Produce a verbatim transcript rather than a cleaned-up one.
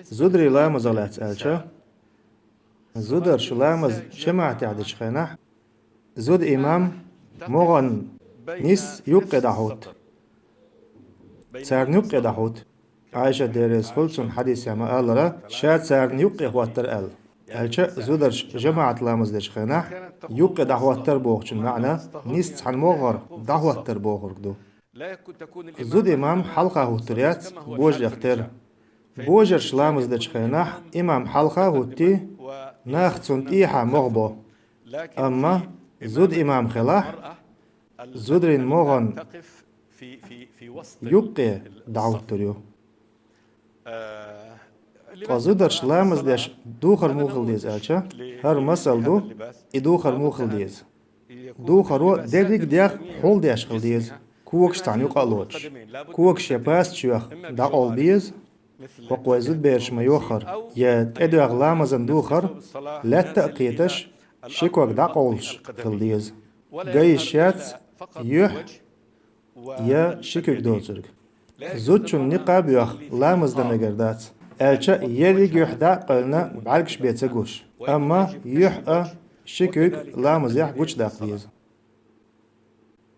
Зударий ламазах лаьцна аьлча, зударша ламаз жамаӀатехь дечу хенахь, зуда имам могӀан нийсса юккъе дӀахӀутту. Царна юккъе дӀахӀутту. Ӏайшат, Дела реза хуьлда цунна, хьадисехь ма-аллара, ша царна юккъе хӀоттара аьлла. Аьлча, зударша жамаӀат ламаз дечу хенахь, юккъе дӀахӀоттар бохучун маьӀна, нийсса цхьана могӀара дӀахӀоттар бохург ду. Зуда имам хьалха хӀуттур яц, божарех тера. Божарша ламаз дечу хенахь имам хьалха а хӀуттий, нах цунна тӀехьа могӀа бо. Амма зуда имам хилахь, зударийн могӀан юккъе дӀахӀуттур ю. Ткъа зударша ламаз деш духар муха хила деза аьлча, хӀара масал ду, и духар муха хила деза. Духаро дерриг а дегӀ хьулдеш хила деза, когаш цхьаьна юкъа а лоцуш. Когаш я пасачех дӀакъовла беза, хӀокху вайн зудабераш ма-йоххара, я тӀедоьгӀна ламазан духар лаьтта а кхеташ, ши ког дӀакъовлуш хила деза. Ган йиш яц юьхь я ши куьг доцург. Зудчунна никъаб а йохка, ламаз дан мегар дац, аьлча, ерриг юьхь дӀа а къевлина, бӀаьргаш бен ца гуш. Амма юьхь а, ши куьг а ламазехь гучудаккха деза.